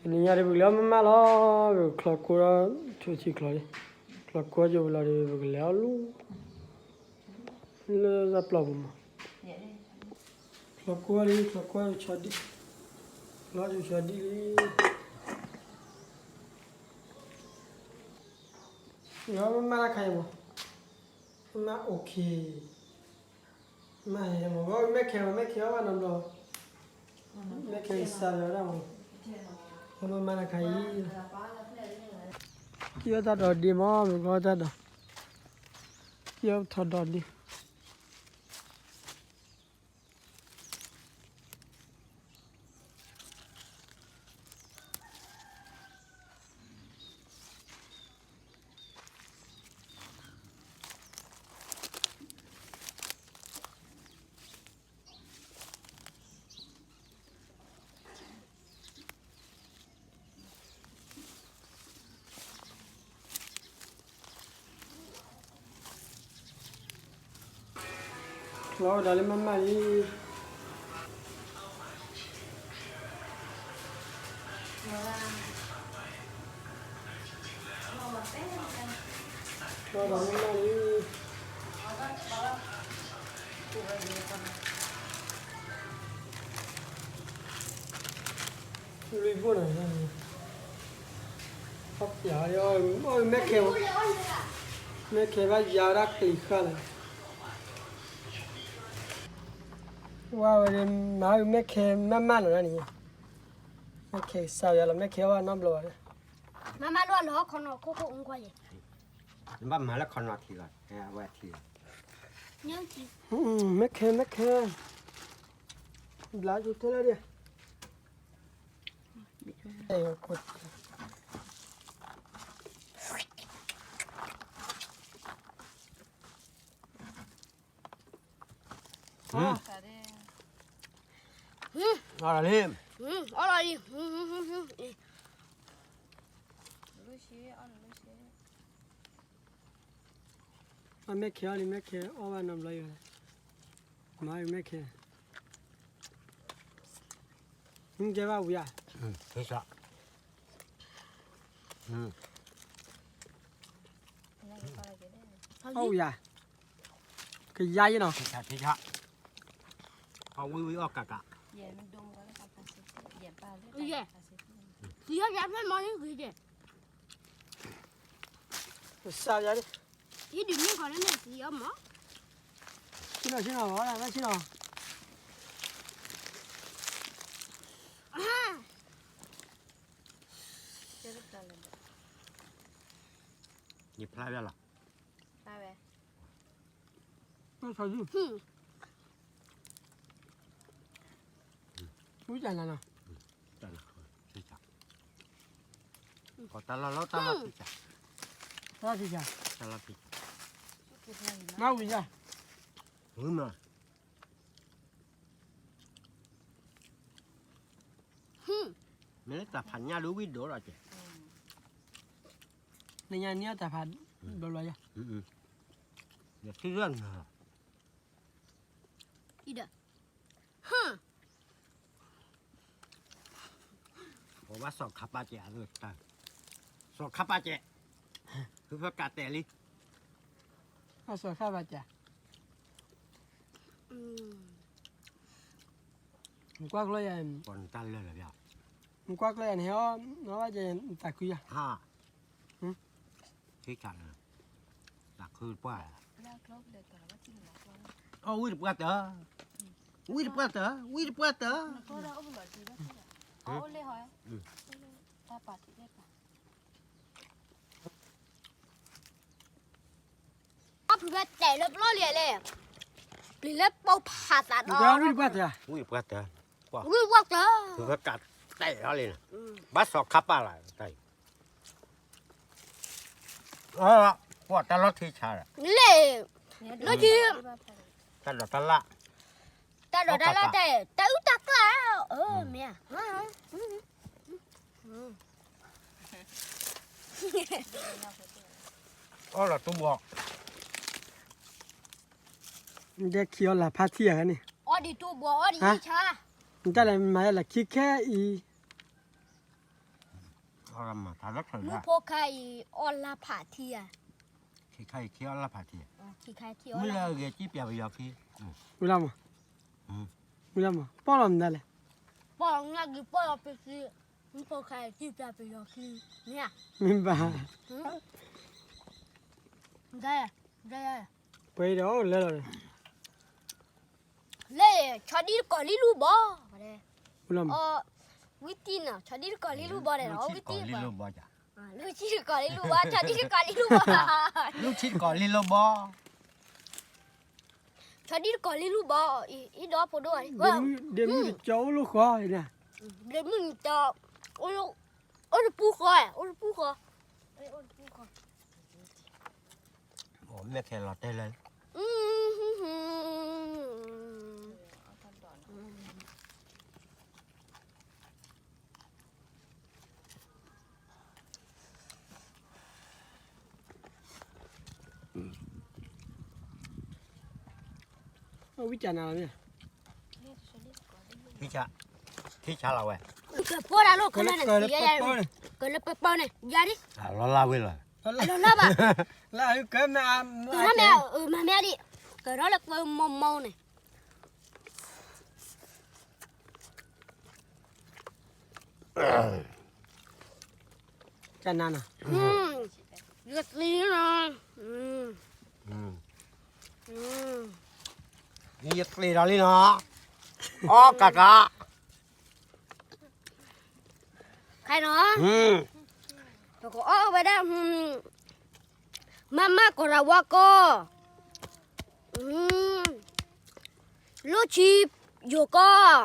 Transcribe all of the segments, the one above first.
တနံၤညါဒီး ပကလဲၤအီၣ်မ့ၢ်မးလီၤ, ပကချီကိၢ်ဒီး ထူၣ်ထံချီလံ, ချီကိၢ်ကၠိပူၤလီၤဒီး ပကလဲၤအီၣ်လူၤ လၢတၢ်ပျီပူၤမး, ချီကိၢ်လံ, ချီကိၢ်ဆီဒံၣ်, ချီကိၢ်ဆီဒံၣ်လံ, မ့ၢ်မးတၢ်ခါအံၤမး, မ့ၢ်မး okay, မ့ၢ်ဟဲမး မဲာ်ခဲ မဲာ်ခဲအီၣ်ဘၣ်နီတဘျီ, မဲာ်ခဲကစၢ်ယွၤဒၣ်မး, မ့ၢ်မးတၢ်ခါအံၤ, က့ၤအီၣ်တၢ်ဒိးဒ့မး ပကအီၣ်တၢ်ဒိး, က့ၤအီၣ်ထီၣ်ဒိးဒ့ ချီဝဲဒၣ်လၢမ့ၢ်မးလံ, ချီဝဲဒၣ်မ့ၢ်မးလံ. လွံၢ်ဘိၣ်န့ၣ်, အီၣ်ပျး, အီၣ်မဲာ်ခဲ, မဲာ်ခဲဘၣ်ယၤဝဲဒၣ်ကလံၤဃာ်လီၤ, ဝဲဝဲဒၣ် မၤအီၣ်မဲာ်ခဲမးမးလီၤန့ၣ်, မဲာ်ခဲကစၢ်ယွၤလီၤ မဲာ်ခဲအီၣ်ဘၣ်နီတဘျီဘၣ်, မၤမးလီၤလီၤ ခီနီၤခိၣ်ခိၣ်အူကွၢ်ယဲၢ်, နဘၣ်မၤလၢခီနီၤထံလီၤ, အဝဲထံလီၤ, မဲာ်ခဲ မဲာ်ခဲ, ဘျါကၠိထဲလၢဒၣ် အီၣ်လီၤလံ, အီၣ်လီၤလံ, အမဲာ်ခဲအီၣ်လံ မဲာ်ခဲအီၣ်ဘၣ်နီတဘျီယဲၢ်, မၤအီၣ်မဲာ်ခဲ, ကဲဘၣ်ဝံၤဧါ, အီၣ်ဝံၤဧါ, ကယါယဲၢ်နီၤ, အီၣ်ဝံၤဝံၤအီၣ်ကးကး, သံယါယါဖဲမီၤလံဂ့ၤယဲၢ် ကစၢ်ယွၤ, ဟံးဒုးမ့ၢ်ခီန့ၣ် သံအီၣ်မး, ဆ့ၣ်နီၤ ဆ့ၣ်နီၤ ဘၣ်ဆ့ၣ်နီၤ, ယဖျါဝဲလီၤ, ဖျါဝဲ, ဝံတၢ်နၤနီၤ, တၢ်လီၤလီၤ တၢ်လီၤဖံးစၢ်, တၢ်လီၤဖံးစၢ်, တၢ်လီၤဖံးစၢ်, မၤဝံၤညါ, ဝံၤမး, မ့ၢ်လၢတၢ်ဖးညၣ်ဒိၣ်ဝံၤဒိၣ်လီၤကဲ, နညါန့ၢ်အီၣ်တၢ်ဖးဘျီဘျီယါ, ယထံၣ်လၢနၤ, အံၤဒီး ပဘၣ်စီၤခါပာ်ကဲး, စီၤခါပာ်ကဲး, ဖုဖၢကးတဲာ်လံ, ဘၣ်စီၤခါပာ်ကဲး, မကွၢ်ကျီယၤ, နကွၢ်ကျီယၤ နဟဲအီၣ်, နဘၣ်ကဲ နသးခုယၤ, ထံၣ်ခါလၢ သးခုပှၢ်, အီၣ်ဝံၣ်တပှၢ်တၢၢ်, ဝံၣ်တပှၢ်တၢၢ်, ဝံၣ်တပှၢ်တၢၢ်, အဖုဖဲတဲာ်လၢပျီလံလဲၣ်, ပျံၤလၢပိာ်ဖးသးဒီး, ဝံၣ်တပှၢ်တၢၢ်, ဝံၣ်တပှၢ်တၢၢ်, ဝံၣ်တပှၢ်တၢၢ်, ဖုဖဲကးတဲာ်လီၤလံ, ဘၣ်စီၤခါပာ်လီၤ, ကွၢ်တၢ်လီၢ်ထံဆါ, လၢခံ, တၢ်ဒိးတၢ်လၣ်, တၢ်ဒိးတၢ်လၣ်တဲာ်, တၢ်အုၣ်တၢ်ကျၢ်, မ့ၢ်ဧါ, အီၣ်လီၤတူၢ်ဘီ, ဒဲခံအီၣ်လၢ်ဖးထံအဂၤန့ၣ်, အီၣ်ဒံးတူၢ်ဘီ အီၣ်ဒံးယဆါ, နတၢ်လဲၤမၤယဲလၢခံခဲအံၤ, မုၣ်ဖိခါအံၤအီၣ်လါဖးထံဧါ, မုၣ်လၢအဂဲၤကံၣ်ပျးပယီၤခံ, ဝံၤလီၤမး, ဝံၤလီၤမး, ပီၣ်လီၤမနုၤလဲၣ်, ပီၣ်လီၤနၢ်က့ၤပီၣ်လီၤပသံ, မုၣ်ဖိခါအံၤကံၣ်ပျးပယီၤခံ, မ့ၢ်ဧါ, မ့ၢ်ဘၣ်, ပှဲၤဒီးလၢလီၤ, လၢ ဆီဒံတကိးလံလူဘီ, ဝံၤလီၤမး, ဝံၤတံၢ်နီၤ ဆီဒံတကိးလံလူဘီန့ၣ်, ဝံၤတံၢ်, လူၢ်ဆံတကိးလံလူဘီ, ဆီဒံတကိးလံလူဘီ, လူၢ်ဆံတကိးလံလူဘီ, ဆီဒံတကိးလံလူဘီ, အံၤဒီးဖိဒိၣ်, ဒ့မုၣ်တကၠီအိၣ်လၢဃီ, ဒ့မုၣ်တကၠီ, အိၣ်တပူၤဃီ, အိၣ်တပူၤဃီ, မဲာ်ခဲလီၤတဲာ်လၢ ဝံကနၤလီၤ, ထံဆါလီၤဝဲ, ကပီၢ်ဒၣ်လိာ်ကလၢန့ၣ်, ကလၢပပီၢ်န့ၣ်, ယၤဒ်, လီၤလၢဝဲလီၤ, လီၤလၢဘၣ်, ကမၤမ့ၢ်ဒ်, ကထီၣ်လၢပမိၢ်မိၢ်န့ၣ် ကနၤနီၤ, ယသံနီၤ, ယသံဒီးလံနီၤ, အီၣ်ကးကး, ခဲနီၤ, ပကအီၣ်ဝဲဒၣ်, မၤမၤကီၤရၤဝါကီၢ်, လိၢ်ဆံယိၤကီၢ်,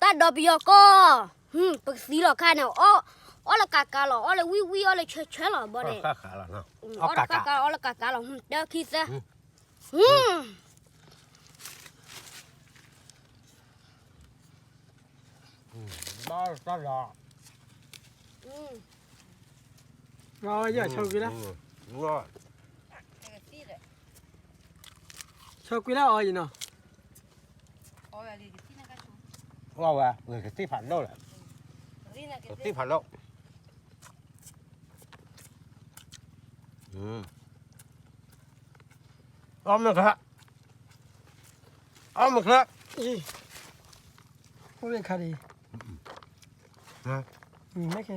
တၢ်ဒီးပယီၤကီၢ်, ပကသံလီၤခါန့ၣ်, အီၣ်လၢကးကးလီၤ, အီၣ်လၢဝံၣ်ဝံၣ်, အီၣ်လၢဆၢဆၢလီၤဘီန့ၣ်, အီၣ်လၢကးကး, အီၣ်လၢကးကးလီၤ, တၢ်ခံသၢ, ဘၣ်တၢ်လီၤ, ဆီကွံာ်လၢ, ဆီကွံာ်လၢအီၤအံၤနီၤ, အီၣ်ဝဲ, ကသံၣ်ဖးဒိၣ်လီၤ, ကသံၣ်ဖးဒိၣ်, အီၣ်မ့ၢ်ခါ, အီၣ်မ့ၢ်ခါ, အိၣ်မ့ၢ်ခါဒ်အံၤ, မ့ၢ်ခဲ,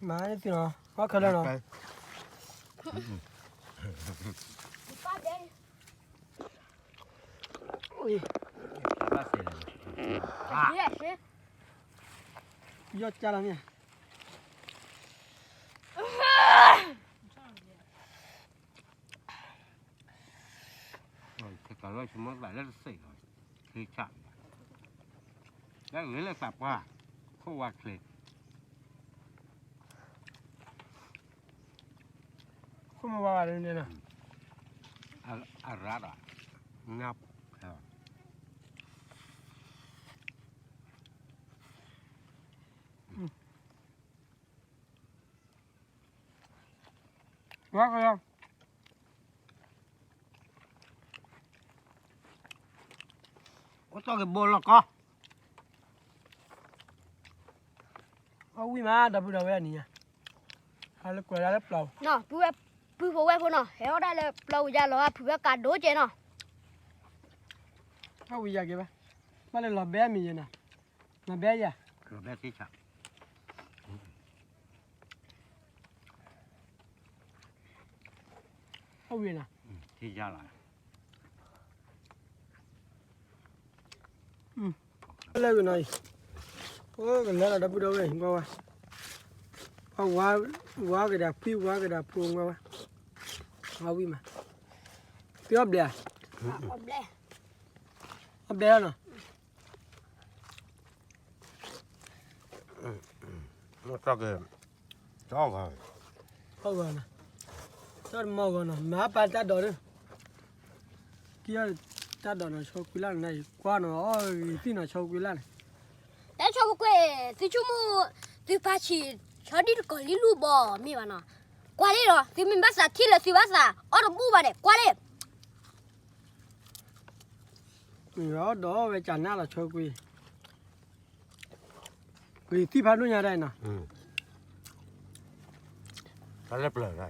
မၤန့ၢ်သုနီၤ, အီၣ်ခဲလၢာ်နီၤ, ယီၢ်ကၢ်လီၤမ့ၢ်ဧါ, လၢဂ့ၤလၢသးပှၢ်, ခိၣ်ဝါချ့, ခိၣ်မ့ၢ်ဝါဂၤန့ၣ်, အရၢဒီး, နၢ်, ဝါကလီၤ, အိၣ်တီၢ်က့ၤဘိလီၤကီ, အီၣ်ဝံၣ်မး ဒီပုၢ်ဒီဝဲၢ်အနံၤညါ, ဟးလၢကွဲးဒၣ်လၢပျီ, ပုၢ်ဖိဝဲၢ်ဖိနီၤ, ဟဲအီၣ်ဒၣ်လၢပျီဝံၤယါလီၤ ဖုးဝဲကးဒိၣ်ကဲနီၤ, အီၣ်ဝံၤယါက့ၤဘၣ်, ဘၣ်လၢလီၤဘဲအမံၤယဲနီၤ, လီၤဘဲယါ, အီၣ်ဝံၤနီၤ, လၢဂ့ၤနီၤအံၤ, အိၣ်ကလဲၤလီၤဒီပုၢ်ဒီဝဲၢ်အံၤ ကွၢ်ဝဲ, ဝါကဒါဖှံဝါကဒါဖိကွၢ်ဝဲ, အီၣ်ဝံၣ်မး, သုအီၣ်ဘျဲၣ်ဧါ, အီၣ်ဘျဲၣ်လီၤနီၤ. အီၣ်ဂီၤ, အီၣ်ဂီၤနီၤ, တၢ်တမီၢ်ဂီၤနီၤ မၤပာ်တၢ်ဒိးန့ၣ်, ကံၣ်အီၣ်တၢ်ဒိးနီၤ ဆီကွံာ်လၢ်န့ၣ် ကွၢ်နီၤ အီၣ်ဂံၢ်သံၣ်နီၤ ဆီကွံာ်လၢ်န့ၣ်, တၢ်ဆီကွံာ်, သုဆိကမိၣ်, သုဖးဆံး, ဆီဒံၣ်တကိးလံလူၢ်ဘီမ့ၢ်ဘၣ်နီၤ, ကွၢ်လံလီၤ သုမ့ၢ်ဘၣ်သးထံၣ်လၢသုဘၣ်သး အီၣ်တဘူၣ်ဘၣ်န့ၣ် ကွၢ်လံ အီၣ်ဒိးဝဲကနၣ်လီၤဆီကွံာ်. ကသံၣ်ဖးဒိၣ်ညါဒၣ်နီၤ, တၢ်လၢပျၢၤ,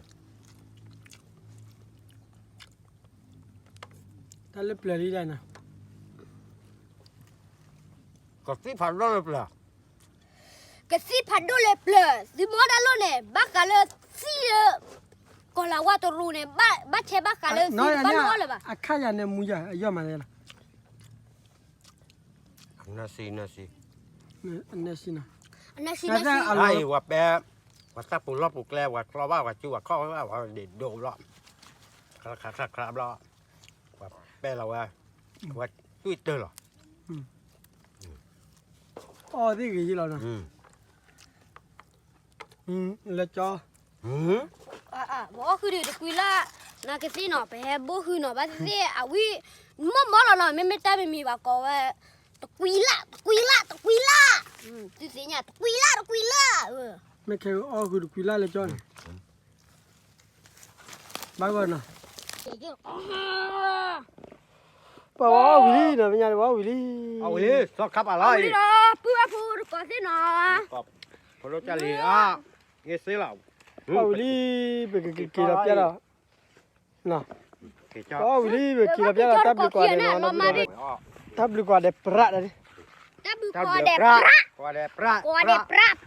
တၢ်လၢပျၢၤလံဒၣ်နီၤ, ကသံၣ်ဖးဒိၣ်လၢပျၢၤ, ကသံၣ်ဖးဒိၣ်လၢပျၢၤ သုမီၢ်တၢ်လိၣ်န့ၣ် ဘၣ်ဃးလၢသံၣ်လၢ ကီၤလၤဝါတရူးန့ၣ် ဘၣ်ဆဲးဘၣ်ဃးလၢသံၣ်တဘၣ်လီၢ်လၢၤဘၣ်, အခါယၤန့ၣ်မူယၤ အယီၢ်မးလဲၣ်လီၤ, နၢ်စံနၢ်စံ, နၢ်စံ, အံၤဝဲပဲ, ဝဲတၢ်ပူၤလီၢ်ပူၤကျဲ ဝဲကျီဘၣ် ဝဲစုဝဲခီၣ်ဝဲ ဝဲဒ့ၣ်ဒိၣ်ဘျီ, ခါခါခါခါဘျီ, ဝဲပဲလီၤဝဲ, ဝဲတွံၢ်တၢၢ်လီၤ, အီၣ်သ့ၣ်ဂ့ၤယံလီၤနီၤ, လၢကၠီ, ပအီၣ်ဃုာ်ဒီးတကွံလၢ်, နကသ့ၣ်နီၤ ပဟဲဘိၣ်ဃုာ်နီၤ ဘၣ်သ့ၣ်သ့ၣ် အဝံၣ်, မီၢ်မီၢ်လီၤနီၤ မ့မ့ၢ်တၢ်မံၤမံၤဘၣ်ကိးဝဲ, တကွံလၢ် တကွံလၢ် တကွံလၢ်, သုသ့ၣ်ညါ တကွံလၢ် တကွံလၢ်, မ့ၢ်ခဲအီၣ်ဃုာ်တကွံလၢ်လၢကၠီန့ၣ်, ဘၣ်ဂီၢ်နီၤ, ပှၤဝဲအီၣ်ဝံၤလံနီၤ မ့ၢ်ညါန့ၣ် ပှၤအီၣ်ဝံၤလံ, အီၣ်ဝံၤလံ သီခါပာ်လီၤအံၤ, ဖိဒိၣ်ကၢ်လံၤအါ, အ့စ့လီၤ, အီၣ်ဝံၤလံ, ပကက့ၤလီၤပျၢ်ဒီး, ပအီၣ်ဝံၤလံ ပက့ၤလီၤပျၢ်ဒီး တၢ်ဘျုးကွၢ်ဒဲးနီၤ, တၢ်ဘျုးကွၢ်ဒဲးပြးဒီး, တၢ်ဘျုးကွၢ်ဒဲးပြး, ကွၢ်ဒဲးပြး, ကွၢ်ဒဲးပြး,